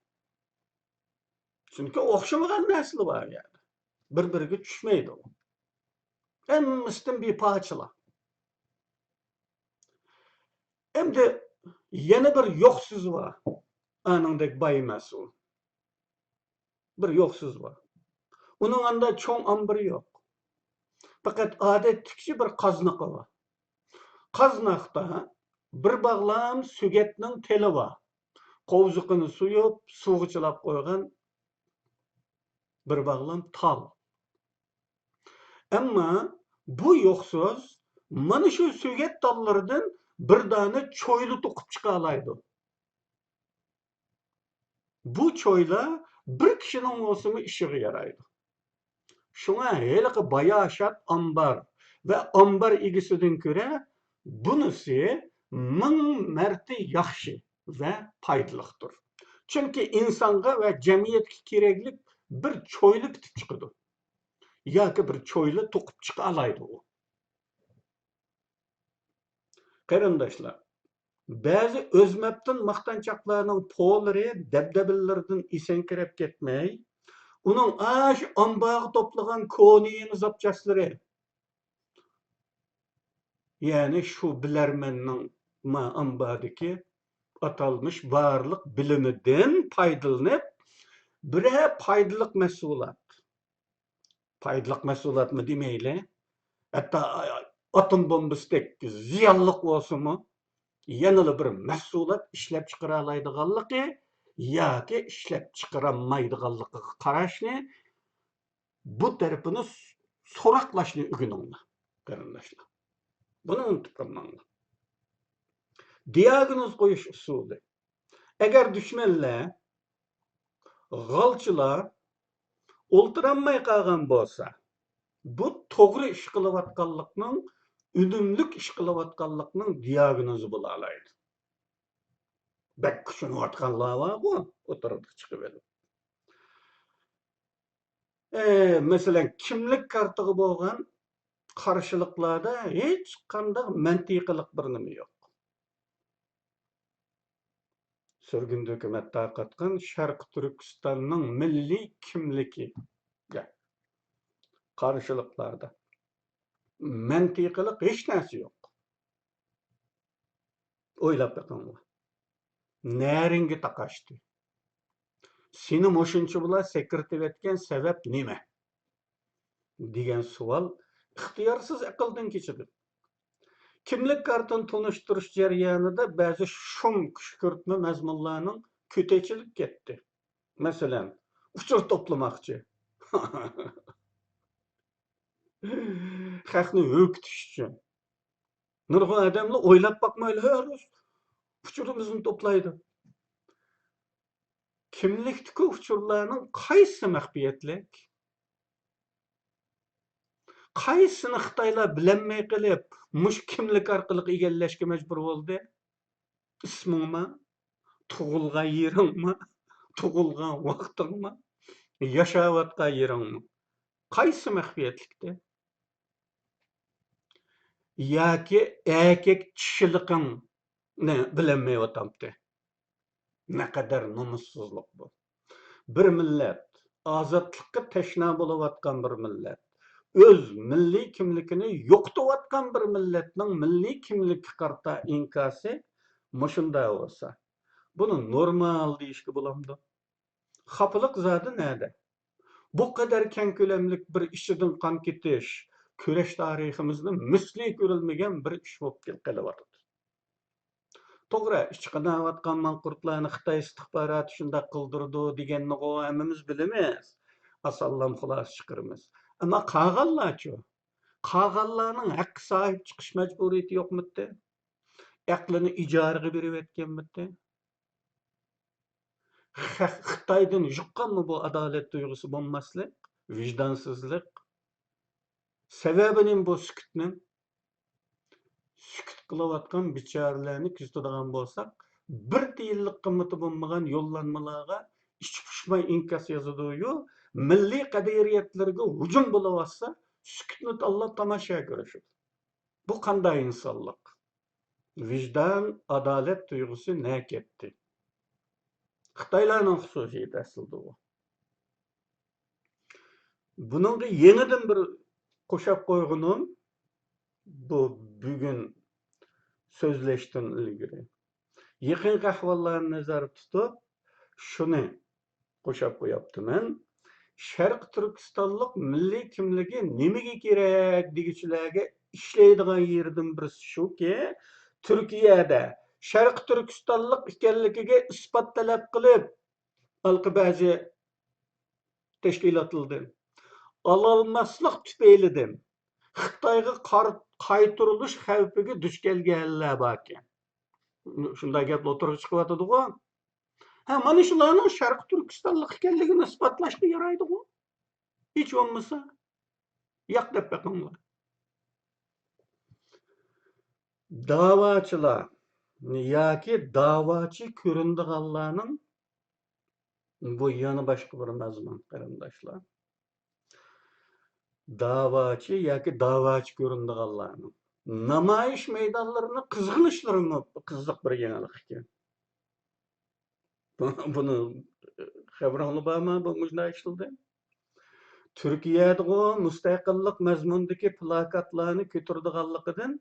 چۈنكى ئوخشىمىغان نەرسىلەر بار ئۇ يەردە. بىر-بىرىگە چۈشمەيدۇ. ھەممىسىدىن بىر پارچىلا. ئەمدى يەنە بىر يوق سۆز بار. ئانىڭدەك باي ئەمەس ئۇ. بىر يوق سۆز بار. ئۇنىڭ ئاندا چوڭ ئامبىرى يوق. پەقەت ئادەتتىكىچە بىر قازنىقى بار. قازناقتا بىر باغلام سۆگەتنىڭ تېلى بار. قوۋزىقىنى سويۇپ، سۇغا چىلاپ قويغان بىر باغلام تال. ئەمما بۇ يوقسۇز مانا شۇ سۆگەت تاللىرىدىن بىر دانە چويلا توقۇپ چىقالايدۇ. بۇ چويلا بىر كىشىنىڭ بولسىمۇ ئىشىغا يارايدۇ. شۇڭا ھېلىقى باياشات ئامبار ۋە ئامبار ئىگىسىدىن كۆرە بۇنىسى مىڭ مەرتە ياخشى ۋە پايدىلىقتۇر. چۈنكى ئىنسانغا ۋە جەمئىيەتكە كېرەكلىك بىر چويلا پۈتۈپ چىقىدۇ. ياكى بىر چويلا توقۇپ چىقالايدۇ ئۇ. قېرىنداشلار، بەزى ئۆزمەپتۇن ماختانچاقلارنىڭ پولىرى، دەبدەبىلىرىدىن ئېسەڭكىرەپ كەتمەي، ئۇنىڭ ئاشۇ ئامبارغا توپلىغان كونا يېڭى زاپچاسلىرى، يەنى شۇ بىلەرمەننىڭ ما ئامباردىكى ئاتالمىش بارلىق بىلىمىدىن پايدىلىنىپ، بىرەر پايدىلىق مەھسۇلات، پايدىلىق مەھسۇلاتمۇ دېمەيلى، ھەتتا ئاتوم بومبىسىدەك زىيانلىق بولسىمۇ، يەنىلا بىر مەھسۇلات ئىشلەپچىقىرالايدىغانلىقى ياكى ئىشلەپچىقىرالمايدىغانلىقىغا قاراشنى، بۇ تەرىپىنى سوراقلاشنى ئۆگىنىڭلار، قېرىنداشلار. بۇنى ئۇنتۇپ قالماڭلار. دىياگنوز قويۇش ئۇسۇلى. ئەگەر دۈشمەنلەر، غالچىلار ئولتۇرالماي قالغان بولسا، بۇ توغرا ئىش قىلىۋاتقانلىقنىڭ، ئۈنۈملۈك ئىش قىلىۋاتقانلىقنىڭ دىياگنوزى بولالايدۇ. بەك كۈچىنىۋاتقانلار بارغۇ، ئوتتۇرىغا چىقىۋېلىپ. ئى، مەسىلەن، كىملىك كارتىغا بولغان قارشىلىقلاردا ھېچقانداق مەنتىقىلىق بىر نېمە يوق. سۈرگۈندە ھۆكۈمەت تارقاتقان شەرقىي تۈركىستاننىڭ مىللىي كىملىكىگە قارشىلىقلاردا مەنتىقىلىق ھېچ نەرسە يوق. ئويلاپ بېقىڭلار. نەرىڭگە تاقاشتى. سېنى مۇشۇنچە بىلا سەكرىتىۋەتكەن سەۋەب نېمە؟ دېگەن سوئال ئىختىيارسىز ئەقىلدىن كېچىدۇ. كىملىك كارتىنى تونۇشتۇرۇش جەريانىدا بەزى شۇم كۈشكۈرتمە مەزمۇنلارنىڭ كۆتى ئېچىلىپ كەتتى. مەسىلەن، ئۇچۇر توپلىماقچى. خەقنى ھۆركىتىش ئۈچۈن. نۇرغۇن ئادەملەر ئويلاپ باقمايلا، ھە، راست، ئۇچۇرىمىزنى توپلايدۇ. كىملىكتىكى ئۇچۇرلارنىڭ قايسىسى مەخپىيەتلىك؟ قايسىسىنى خىتايلار بىلەلمەي قېلىپ، مۇشۇ كىملىك ئارقىلىق ئىگىلەشكە مەجبۇر بولدى؟ ئىسمىڭمۇ؟ تۇغۇلغان يېرىڭمۇ؟ تۇغۇلغان ۋاقتىڭمۇ؟ ياشاۋاتقان يېرىڭمۇ؟ قايسى مەخپىيەتلىكتى؟ ياكى ئەركەك چىشىلىقىڭنى بىلەلمەيۋاتامتى؟ نەقەدەر نومۇسسىزلىق بۇ! بىر مىللەت، ئازادلىققا تەشنا بولۇۋاتقان بىر مىللەت، ئۆز مىللىي كىملىكىنى يوقىتىۋاتقان بىر مىللەتنىڭ مىللىي كىملىككە قارىتا ئىنكاسى مۇشۇنداق بولسا، بۇنى نورمال دېيىشكە بولامدۇ؟ خاپىلىق زادى نەدە؟ بۇ قەدەر كەڭ كۆلەملىك بىر ئىچىدىن قان كېتىش كۈرەش تارىخىمىزدا مىسلى كۆرۈلمىگەن بىر ئىش بولۇپ قېلىۋاتىدۇ. توغرا، ئىچى قاناۋاتقان ماڭقۇرتلارنى خىتاي ئىستىخباراتى شۇنداق قىلدۇرىدۇ دېگەننىغۇ ھەممىمىز بىلىمىز. ئاسانلام خۇلاسە چىقىرىمىز. ئەمما قالغانلارچۇ؟ قالغانلارنىڭ ھەققە ساھىب چىقىش مەجبۇرىيىتى يوقمىتى؟ ئەقلىنى ئىجارىگە بېرىۋەتكەنمىتى؟ خە-، خىتايدىن يۇققانمۇ بۇ ئادالەت تۇيغۇسى بولماسلىق، ۋىجدانسىزلىق؟ سەۋەبى نېمە بۇ سۈكۈتنىڭ؟ سۈكۈت قىلىۋاتقان بىچارىلەرنى كۆزىتىدىغان بولساق، بىر تىيىنلىق قىممىتى بولمىغان يوللانمىلارغا ئىچى پۇشماي ئىنكاس يازىدۇ-يۇ، مىللىي قەدرىيەتلىرىگە ھۇجۇم بولۇۋاتسا، سۈكۈتنى تاللاپ تاماشا كۆرۈشىدۇ. بۇ قانداق ئىنسانلىق؟ ۋىجدان، ئادالەت تۇيغۇسى نەگە كەتتى؟ خىتايلارنىڭ خۇسۇسىيىتى ئەسلىدە بۇ. بۇنىڭغا يېڭىدىن بىر قوشاپ قويغىنىم، بۇ بۈگۈن سۆزلەشتىن ئىلگىرى يېقىنقى ئەھۋاللارنى نەزەردە تۇتۇپ، شۇنى قوشاپ قوياپتىمەن. شەرقىي تۈركىستانلىق مىللىي كىملىكى نېمىگە كېرەك دېگۈچىلەرگە ئىشلەيدىغان يېرىدىن بىرسى شۇكى، تۈركىيەدە شەرقىي تۈركىستانلىق ئىكەنلىكىگە ئىسپات تەلەپ قىلىپ، ھېلىقى بەزى تەشكىلاتلاردىن ئالالماسلىق تۈپەيلىدىن خىتايغا قار-، قايتۇرۇلۇش خەۋپىگە دۇچ كەلگەنلەر باركەن. شۇنداق گەپلەر ئوتتۇرىغا چىقىۋاتىدىغۇ. ھە، مانا شۇلارنىڭ شەرقىي تۈركىستانلىق ئىكەنلىكىنى ئىسپاتلاشقا يارايدىغۇ. ھېچ بولمىسا، ياق دەپ بېقىڭلار. داۋاچىلار ياكى داۋاچى كۆرۈنىدىغانلارنىڭ، بۇ يەنە باشقا بىر مەزمۇن، قېرىنداشلار. داۋاچى ياكى داۋاچى كۆرۈنىدىغانلارنىڭ نامايىش مەيدانلىرىنى قىزغىنىشلىرىمۇ قىزىق بىر يېڭىلىق ئىكەن. بۇنى خەۋىرىڭلار بارمۇ، بۇ مۇشۇنداق ئىشلىدى؟ تۈركىيەدىغۇ مۇستەقىللىق مەزمۇنىدىكى پىلاكاتلارنى كۆتۈرىدىغانلىقىدىن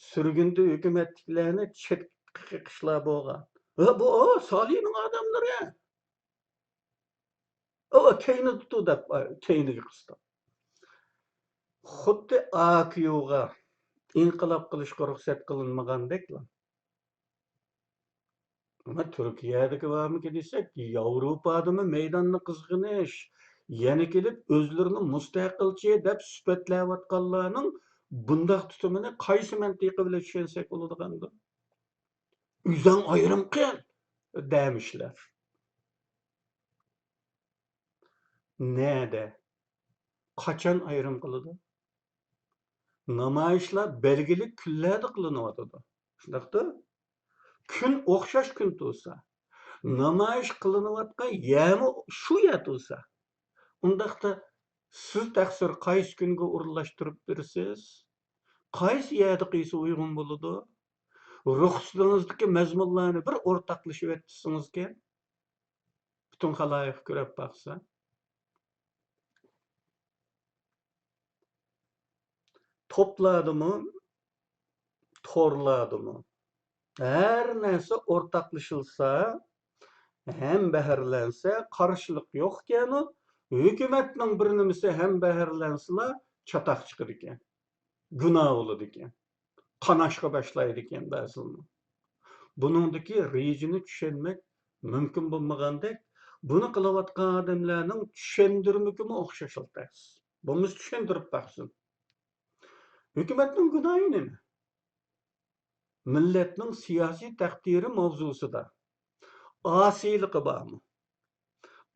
سۈرگۈندە ھۆكۈمەتتىكىلەرنى چەتكە قېقىشلار بولغان. ۋە بۇ، ئۇ، سالىنىڭ ئادەملىرى. ئۇ كەينىدە تۇر دەپ، كەينىگە قىستاپ. خۇددى ئاكيۇغا ئىنقىلاب قىلىشقا رۇخسەت قىلىنمىغاندەكلا، ئەمما تۈركىيەدىكى بارمىكىن دېسەك، ياۋروپادىمۇ مەيداننى قىزغىنىش، يەنە كېلىپ ئۆزلىرىنى مۇستەقىلچى دەپ سۈپەتلەۋاتقانلارنىڭ بۇنداق تۇتۇمىنى قايسى مەنتىقى بىلەن چۈشەنسەك بولىدىغاندۇ؟ ئۆزۈڭ ئايرىم قىل دەمىشلەر. نەدە؟ قاچان ئايرىم قىلىدۇ؟ نامايىشلار بەلگىلىك كۈنلەردە قىلىنىۋاتىدۇ. شۇنداقتۇ؟ كۈن ئوخشاش كۈن تۇرسا، نامايىش قىلىنىۋاتقان يەرمۇ شۇ يەر تۇرسا، ئۇنداقتا سىز تەقسىر قايسى كۈنگە ئورۇنلاشتۇرۇپ بېرىسىز؟ قايسى يەردە قىلسا ئۇيغۇن بولىدۇ؟ رۇخسىتىڭىزدىكى مەزمۇنلارنى بىر ئورتاقلىشىۋەتسىڭىزكەن، پۈتۈن خالايىق كۆرۈپ باقسا. توپلاردىمۇ، تورلاردىمۇ ھەر نەرسە ئورتاقلىشىلسا، ھەم بەھرىلەنسە، قارشىلىق يوقكەنۇ، ھۆكۈمەتنىڭ بىر نېمىسى ھەم بەھرىلەنسىلا، چاتاق چىقىدىكەن، گۇناھ بولىدىكەن، قاناشقا باشلايدىكەن بەزىلىرى. بۇنىڭدىكى رېجىنى چۈشەنمەك مۇمكىن بولمىغاندەك، بۇنى قىلىۋاتقان ئادەملەرنىڭ چۈشەندۈرمىكىمۇ ئوخشاشلا تەس. بولمىسا چۈشەندۈرۈپ باقسۇن. ھۆكۈمەتنىڭ گۇناھى نېمە؟ مىللەتنىڭ سىياسىي تەقدىرى ماۋزۇسىدا ئاسىيلىقى بارمۇ؟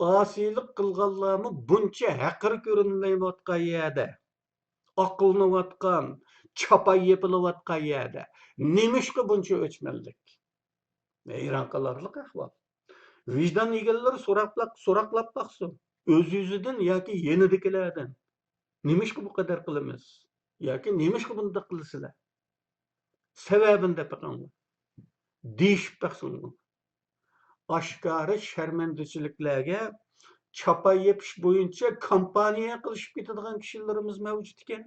ئاسىيلىق قىلغانلارمۇ بۇنچە ھەقىر كۆرۈنمەيۋاتقان يەردە، ئاقلىنىۋاتقان، چاپان يېپىلىۋاتقان يەردە نېمىشقا بۇنچە ئۆچمەنلىك؟ ھەيران قالارلىق ئەھۋال. ۋىجدان ئىگىلىرى سوراقلاپ، سوراقلاپ باقسۇن. ئۆز-ئۆزىدىن ياكى يېنىدىكىلەردىن. نېمىشقا بۇ قەدەر قىلىمىز؟ ياكى نېمىشقا بۇنداق قىلىسىلەر؟ سەۋەبىنى دەپ بېقىڭلار. دېيىشىپ باقسۇن. ئاشكارا شەرمەندىچىلىكلەرگە چاپان يېپىش بويىچە كامپانىيە قىلىشىپ كېتىدىغان كىشىلىرىمىز مەۋجۇت ئىكەن.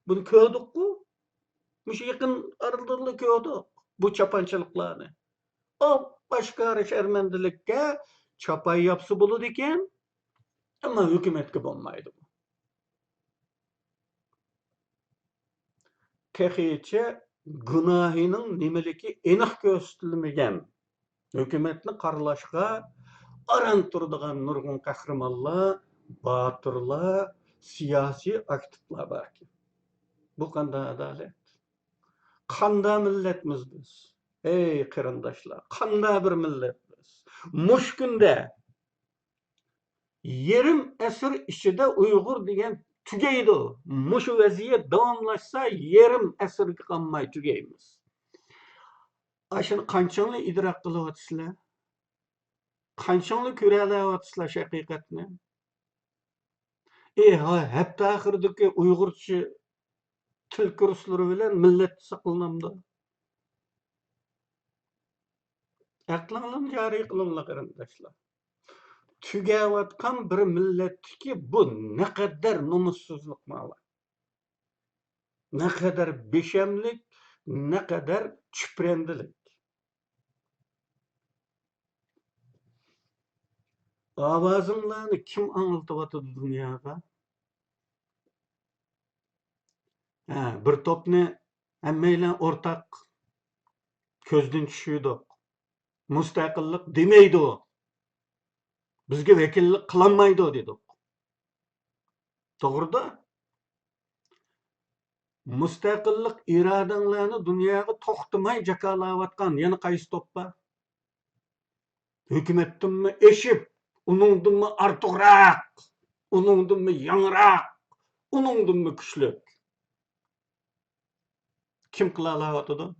بۇنى كۆردۇققۇ. مۇشۇ يېقىن ئارىلىقلا كۆردۇق بۇ چاپانچىلىقلارنى. ئاپئاشكارا شەرمەندىلىككە چاپان ياپسا بولىدىكەن، ئەمما ھۆكۈمەتكە بولمايدۇ. تېخىچە گۇناھىنىڭ نېمىلىكى ئېنىق كۆرسىتىلمىگەن، ھۆكۈمەتنى قارىلاشقا ئاران تۇرىدىغان نۇرغۇن قەھرىمانلار، باتۇرلار، سىياسىي ئاكتىپلار باركەن. بۇ قانداق ئادالەت؟ قانداق مىللەتمىز بىز؟ ئەي قېرىنداشلار، قانداق بىر مىللەت بىز؟ مۇشۇ كۈندە يېرىم ئەسىر ئىچىدە ئۇيغۇر دېگەن تۈگەيدۇ. مۇشۇ ۋەزىيەت داۋاملاشسا، يېرىم ئەسىرگە قالماي تۈگەيمىز. ئاشۇنى قانچىڭلار ئىدراك قىلىۋاتىسىلەر؟ قانچىڭلار كۆرەلەۋاتىسىلەر شۇ ھەقىقەتنى؟ ئى، ھا، ھەپتە ئاخىرىدىكى ئۇيغۇرچە تىل كۇرسلىرى بىلەن مىللەت ساقلىنامدۇ؟ ئەقلىڭلارنى جارى قىلىڭلار، قېرىنداشلار. تۈگەۋاتقان بىر مىللەتتىكى بۇ نەقەدەر نومۇسسىزلىق مانا. نەقەدەر بىشەملىك، نەقەدەر چۈپرەندىلىك. ئاۋازىڭلارنى كىم ئاڭلىتىۋاتىدۇ دۇنياغا؟ ھە، بىر توپنى ھەممەيلەن ئورتاق كۆزدىن چۈشۈردۇق. مۇستەقىللىق دېمەيدۇ. بىزگە ۋەكىللىك قىلالمايدۇ دېدۇق. توغرىدا، مۇستەقىللىق ئىرادەڭلارنى دۇنياغا توختىماي جاكارلاۋاتقان يەنە قايسى توپ بار؟ ھۆكۈمەتتىنمۇ ئېشىپ، ئۇنىڭدىنمۇ ئارتۇقراق، ئۇنىڭدىنمۇ يېڭىراق، ئۇنىڭدىنمۇ كۈچلۈك. كىم قىلالاۋاتىدۇ؟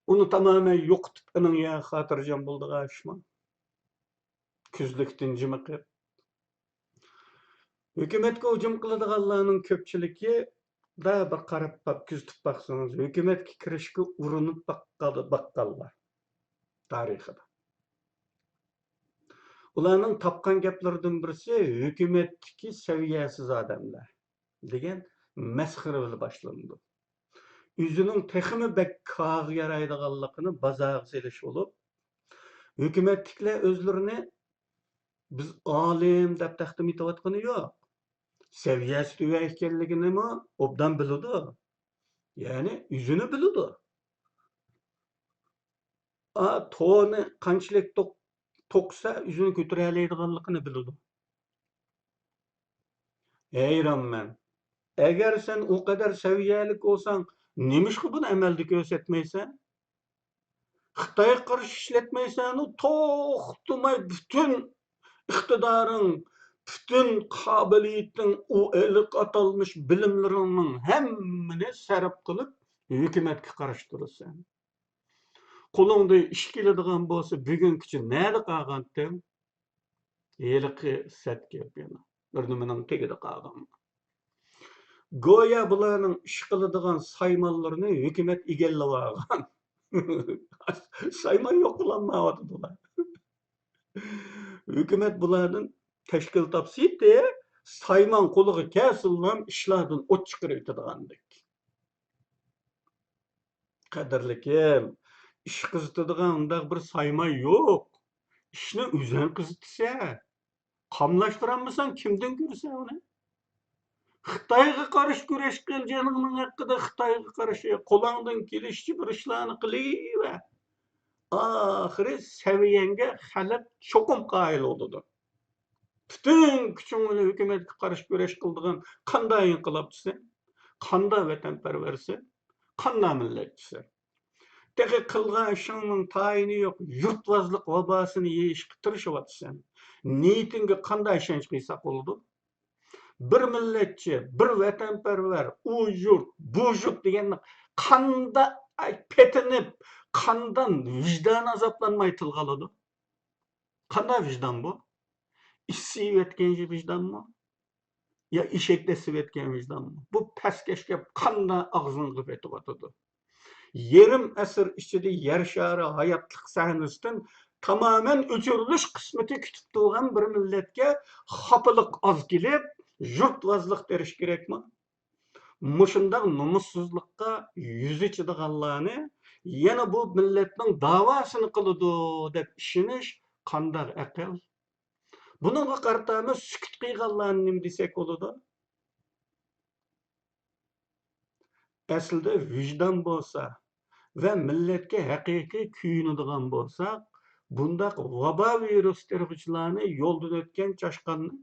ئۇنى تامامەن يوقىتىپ، ئېنىڭ يا خاتىرجەم بولىدىغان ئىشمۇ؟ كۈزلۈكتىن جىمىقىپ، ھۆكۈمەتكە ھۇجۇم قىلىدىغانلارنىڭ كۆپچىلىكى، بىر قاراپ باق-، كۆزىتىپ باقسىڭىز، ھۆكۈمەتكە كىرىشكە ئۇرۇنۇپ باققان-، باققانلار تارىخىدا. ئۇلارنىڭ تاپقان گەپلىرىدىن بىرسى، ھۆكۈمەتتىكى سەۋىيەسىز ئادەملەر دېگەن مەسخىرە بىلەن باشلىنىدۇ. ئۆزىنىڭ تېخىمۇ بەك كارغا يارايدىغانلىقىنى بازارغا سېلىش بولۇپ، ھۆكۈمەتتىكىلەر ئۆزلىرىنى بىز ئالىم دەپ تەقدىم ئېتىۋاتقىنى يوق. سەۋىيەسى تۆۋەن ئىكەنلىكىنىمۇ ئوبدان بىلىدۇ. يەنى ئۆزىنى بىلىدۇ. ئا، تونى قانچىلىك توق-، توقسا ئۆزىنى كۆتۈرەلەيدىغانلىقىنى بىلىدۇ. ھەيرانمەن. ئەگەر سەن ئۇ قەدەر سەۋىيەلىك بولساڭ، نېمىشقا بۇنى ئەمەلدە كۆرسەتمەيسەن؟ خىتايغا قارشى ئىشلەتمەيسەنۇ، توختىماي پۈتۈن ئىقتىدارىڭ، پۈتۈن قابىلىيىتىڭ، ئۇ ئىلىق ئاتالمىش بىلىملىرىڭنىڭ ھەممىنى سەرپ قىلىپ، ھۆكۈمەتكە قارشى تۇرىسەن. قولۇڭدىن ئىش كېلىدىغان بولسا، بۈگۈنگىچە نەدە قالغانتىڭ؟ ھېلىقى سەت گەپ يەنە. بىر نېمىنىڭ تېگىدە قالغانمۇ؟ گويا بۇلارنىڭ ئىش قىلىدىغان سايمانلىرىنى ھۆكۈمەت ئىگىلىۋالغان. سايمان يوق قىلالمايۋاتىدۇ ئۇلار. ھۆكۈمەت بۇلاردىن تەشكىل تاپسىتى، سايمان قولىغا كەلسىلا ئىشلاردىن ئوت چىقىرىۋېتىدىغاندەك. قەدىرلىكىم، ئىش قىزىتىدىغان ئۇنداق بىر سايمان يوق. ئىشنى ئۆزۈڭ قىزىتىسەن. قاملاشتۇرالمىساڭ، كىمدىن كۆرىسەن ئۇنى؟ خىتايغا قارشى كۈرەش قىل، جېنىڭنىڭ ھەققىدە خىتايغا قارشى. قولۇڭدىن كېلىشىچە بىر ئىشلارنى قىلىۋەر. ئاخىرى سەۋىيەڭگە خەلق چوقۇم قايىل بولىدۇ. پۈتۈن كۈچۈڭ بىلەن ھۆكۈمەتكە قارشى كۈرەش قىلىدىغان قانداق ئىنقىلابچىسەن؟ قانداق ۋەتەنپەرۋەرسەن؟ قانداق مىللەتچىسەن؟ تېخى قىلغان ئىشىڭنىڭ تايىنى يوق، يۇرتۋازلىق ۋاباسىنى يېيىشقا تىرىشىۋاتىسەن. نىيىتىڭگە قانداق ئىشەنچ قىلساق بولىدۇ؟ بىر مىللەتچى، بىر ۋەتەنپەرۋەر، ئۇ يۇرت، بۇ يۇرت دېگەننى قانداق پېتىنىپ، قانداق ۋىجدان ئازابلانماي تىلغا ئالىدۇ؟ قانداق ۋىجدان بۇ؟ ئىسسىيىۋەتكەن ۋىجدانمۇ؟ يا ئېشەك دەسسىۋەتكەن ۋىجدانمۇ؟ بۇ پەسكەش گەپ قانداق ئاغزىڭغا پېتىۋاتىدۇ؟ يېرىم ئەسىر ئىچىدە يەر شارى ھاياتلىق سەھنىسىدىن تامامەن ئۆچۈرۈلۈش قىسمىتى كۈتۈپ تۇرغان بىر مىللەتكە خاپىلىق ئاز كېلىپ، يۇرتۋازلىق دېيىش كېرەكمۇ؟ مۇشۇنداق نومۇسسىزلىققا يۈز ئېچىدىغانلارنى يەنە بۇ مىللەتنىڭ داۋاسىنى قىلىدۇ دەپ ئىشىنىش قانداق ئەقىل؟ بۇنىڭغا قارىتامۇ سۈكۈت قىلغانلارنى نېمە دېسەك بولىدۇ؟ ئەسلىدە ۋىجدان بولسا ۋە مىللەتكە ھەقىقىي كۆيۈنىدىغان بولساق، بۇنداق ۋابا ۋىرۇس تېرىغۇچىلارنى يولدىن ئۆتكەن چاشقاننىڭ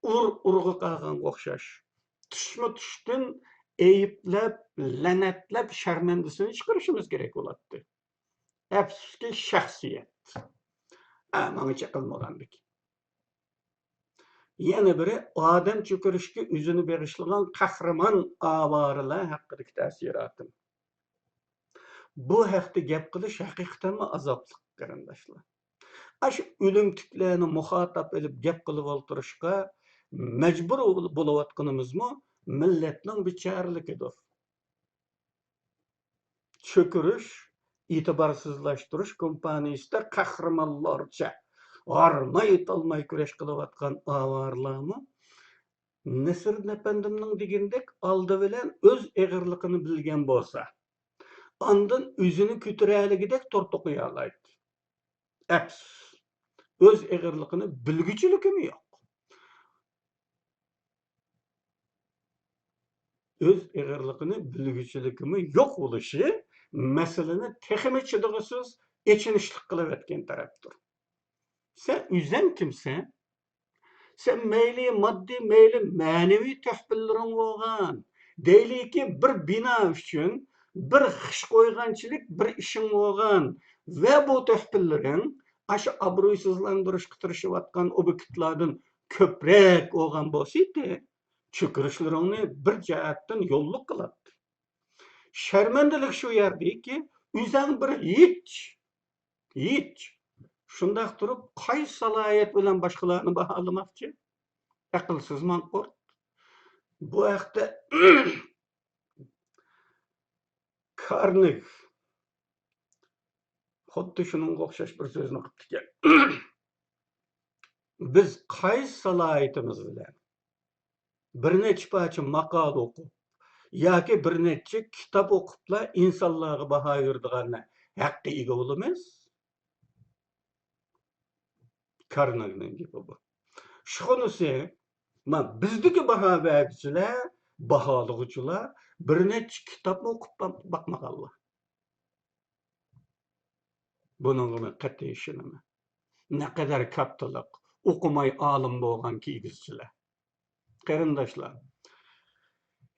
ئۇر-ئۇرىغا قالغانغا ئوخشاش، تۇشمۇ تۇشتىن ئەيىبلەپ، لەنەتلەپ، شەرمەندىسىنى چىقىرىشىمىز كېرەك بولاتتى. ئەپسۇسكى، شەخسىيەت. ئە، ماڭا چېقىلمىغاندىكىن. يەنە بىرى، ئادەم چۆكۈرۈشكە ئۆزىنى بېغىشلىغان قەھرىمان ئاۋارىلەر ھەققىدىكى تەسىراتىم. بۇ ھەقتە گەپ قىلىش ھەقىقەتەنمۇ ئازابلىق، قېرىنداشلار. ئاشۇ ئۆلۈمتۈكلەرنى مۇخاتاب ئېلىپ گەپ قىلىپ ئولتۇرۇشقا مەجبۇر بولۇۋاتقىنىمىزمۇ مىللەتنىڭ بىچارىلىكىدۇر. چۆكۈرۈش، ئېتىبارسىزلاشتۇرۇش كومپانىيىسىدە قەھرىمانلارچە ھارماي-تالماي كۈرەش قىلىۋاتقان ئاۋارىلارمۇ نەسىردىن ئەپەندىمنىڭ دېگىنىدەك ئالدى بىلەن ئۆز ئېغىرلىقىنى بىلگەن بولسا، ئاندىن ئۆزىنى كۆتۈرەلىگۈدەك تور توقۇيالايتتى. ئەپسۇس، ئۆز ئېغىرلىقىنى بىلگۈچىلىكىمۇ يوق. ئۆز ئېغىرلىقىنى بىلگۈچىلىكىمۇ يوق بولۇشى مەسىلىنى تېخىمۇ چىدىغۇسىز، ئېچىنىشلىق قىلىۋەتكەن تەرەپتۇر. سەن ئۆزۈڭ كىمسەن؟ سەن مەيلى ماددىي، مەيلى مەنىۋى تۆھپىلىرىڭ بولغان، دەيلىكى، بىر بىنا ئۈچۈن بىر خىش قويغانچىلىك بىر ئىشىڭ بولغان ۋە بۇ تۆھپىلىرىڭ ئاشۇ ئابرۇيسىزلاندۇرۇشقا تىرىشىۋاتقان ئوبيېكتلاردىن كۆپرەك بولغان بولسىدى، چۆكۈرۈشلىرىڭنى بىر جەھەتتىن يوللۇق قىلاتتى. شەرمەندىلىك شۇ يەردىكى، ئۆزۈڭ بىر ھېچ، ھېچ. شۇنداق تۇرۇپ، قايسى سالاھىيەت بىلەن باشقىلارنى باھالىماقچى؟ ئەقىلسىز ماڭقۇرت. بۇ ھەقتە كارنېگ خۇددى شۇنىڭغا ئوخشاش بىر سۆزنى قىپتىكەن. بىز قايسى سالاھىيىتىمىز بىلەن بىر نەچچە پارچە ماقالە ئوقۇپ ياكى بىر نەچچە كىتاب ئوقۇپلا ئىنسانلارغا باھا بېرىدىغان ھەققە ئىگە بولىمىز؟ كارنېگنىڭ گېپى بۇ. شۇغىنىسى، ما بىزدىكى باھا بەرگۈچىلەر، باھالىغۇچىلار بىر نەچچە كىتابمۇ ئوقۇپ باق-، باقمىغانلار. بۇنىڭغا مەن قەتئىي ئىشىنىمەن. نەقەدەر كاتتىلىق، ئوقۇماي ئالىم بولغان كىگىزچىلەر. قېرىنداشلار،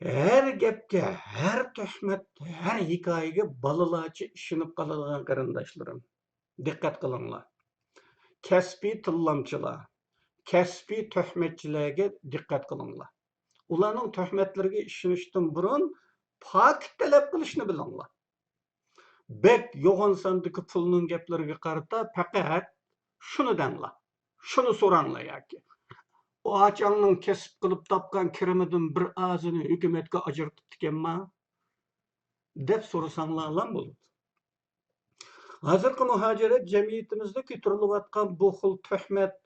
ھەر گەپكە، ھەر تۆھمەت، ھەر ھېكايىگە بالىلارچە ئىشىنىپ قالىدىغان قېرىنداشلىرىم، دىققەت قىلىڭلار. كەسپىي تىللامچىلار، كەسپىي تۆھمەتچىلەرگە دىققەت قىلىڭلار. ئۇلارنىڭ تۆھمەتلىرىگە ئىشىنىشتىن بۇرۇن پاكىت تەلەپ قىلىشنى بىلىڭلار. بەك يوغان ساندىكى پۇلنىڭ گەپلىرىگە قارىتا پەقەت شۇنى دەڭلار، شۇنى سوراڭلار ياكى، ئۇ ئاچاڭنىڭ كەسىپ قىلىپ تاپقان كىرىمىدىن بىر ئازىنى ھۆكۈمەتكە ئاجرىتىپتىكەنما؟ دەپ سورىساڭلارلا بولىدۇ. ھازىرقى مۇھاجىرەت جەمئىيىتىمىزدە كۆتۈرۈلۈۋاتقان بۇ خىل تۆھمەت،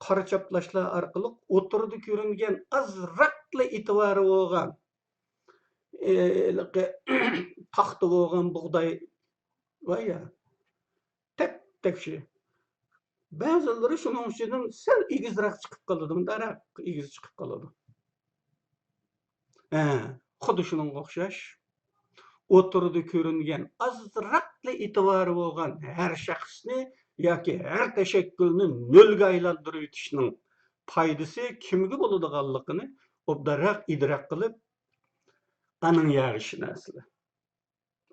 قارا چاپلاشلار ئارقىلىق ئوتتۇرىدا كۆرۈنگەن ئازراقلا ئېتىبارى بولغان، ھېلىقى تاختا بولغان بۇغداي، ۋايا، تەك تەكشى. بەزىلىرى شۇنىڭ ئىچىدىن سەل ئېگىزرەك چىقىپ قالىدۇ، مۇنداقراق ئېگىز چىقىپ قالىدۇ. ھە، خۇددى شۇنىڭغا ئوخشاش. ئوتتۇرىدا كۆرۈنگەن ئازراقلا ئېتىبارى بولغان ھەر شەخسنى ياكى ھەر تەشەككۈلنى نۆلگە ئايلاندۇرۇۋېتىشنىڭ پايدىسى كىمگە بولىدىغانلىقىنى ئوبدانراق ئىدراك قىلىپ، ئانىڭ يەرگە ئىشىنەسىلەر.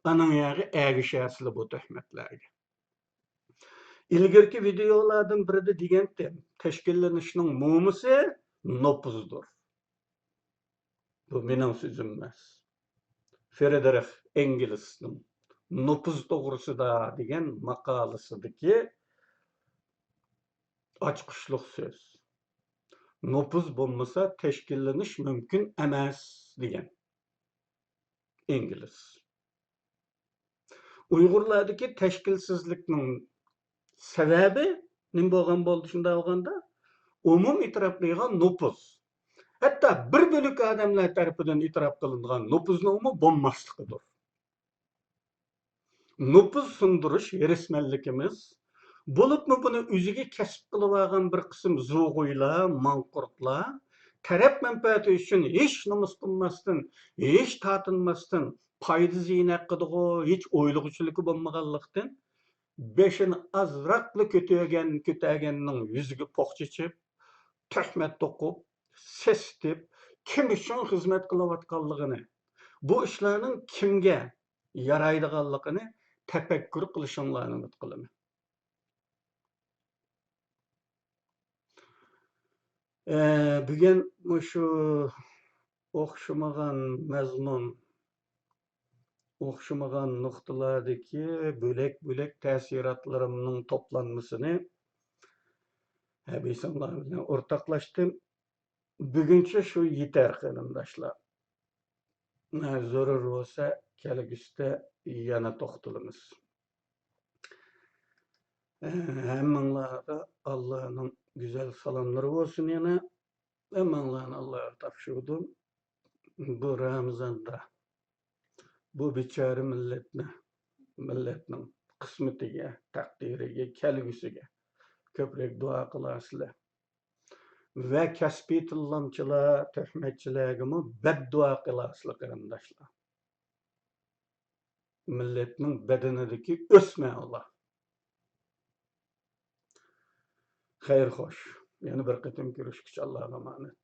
ئانىڭ يەرگە ئەگىشەسىلەر بۇ تۆھمەتلەرگە. ئىلگىرىكى ۋىدېئولاردىن بىرىدە دېگەنتىم، تەشكىللىنىشنىڭ مومىسى نوپۇزدۇر. بۇ مېنىڭ سۆزۈم ئەمەس. فرېدېرىخ ئېنگېلسنىڭ نوپۇز توغرىسىدا دېگەن ماقالىسىدىكى ئاچقۇچلۇق سۆز. نوپۇز بولمىسا تەشكىللىنىش مۇمكىن ئەمەس، دېگەن ئىنگلىز. ئۇيغۇرلاردىكى تەشكىلسىزلىكنىڭ سەۋەبى نېمە بولغان بولدى شۇنداق بولغاندا؟ ئومۇم ئېتىراپ قىلغان نوپۇز. ھەتتا بىر بۆلەك ئادەملەر تەرىپىدىن ئېتىراپ قىلىنغان نوپۇزنىڭمۇ بولماسلىقىدۇر. نوپۇز سۇندۇرۇش ھېرىسمەنلىكىمىز، بولۇپمۇ بۇنى ئۆزىگە كەسىپ قىلىۋالغان بىر قىسىم زۇغۇيلار، ماڭقۇرتلار، تەرەپ مەنپەئەتى ئۈچۈن ھېچ نومۇس قىلماستىن، ھېچ تارتىنماستىن، پايدا زىيىنى ھەققىدىغۇ ھېچ ئويلىغۇچىلىكى بولمىغانلىقتىن، بېشىنى ئازراقلا كۆتۈرگەن، كۆتەرگەننىڭ يۈزىگە پوق چېچىپ، تۆھمەت توقۇپ، سېسىتىپ، كىم ئۈچۈن خىزمەت قىلىۋاتقانلىقىنى، بۇ ئىشلارنىڭ كىمگە يارايدىغانلىقىنى تەپەككۇر قىلىشىڭلارنى ئۈمىد قىلىمەن. ئە، بۈگۈن مۇشۇ ئوخشىمىغان مەزمۇن، ئوخشىمىغان نۇقتىلاردىكى بۆلەك-بۆلەك تەسىراتلىرىمنىڭ توپلانمىسىنى ھەبىسىڭلار بىلەن ئورتاقلاشتىم. بۈگۈنچە شۇ يېتەر، قېرىنداشلار. زۆرۈر بولسا، كەلگۈسىدە يەنە توختىلىمىز. ھەممىڭلارغا ئاللانىڭ گۈزەل سالاملىرى بولسۇن يەنە. ھەممىڭلارنى ئاللاغا تاپشۇردۇم. بۇ رامىزاندا بۇ بىچارە مىللەتنى، مىللەتنىڭ قىسمىتىگە، تەقدىرىگە، كەلگۈسىگە كۆپرەك دۇئا قىلارسىلەر. ۋە كەسپىي تىللامچىلار، تۆھمەتچىلەرگىمۇ بەددۇئا قىلارسىلەر، قېرىنداشلار. مىللەتنىڭ بەدىنىدىكى ئۆسمە ئۇلار. خەير خوش. يەنە بىر قېتىم كۆرۈشكىچە ئاللاغا ئامانەت.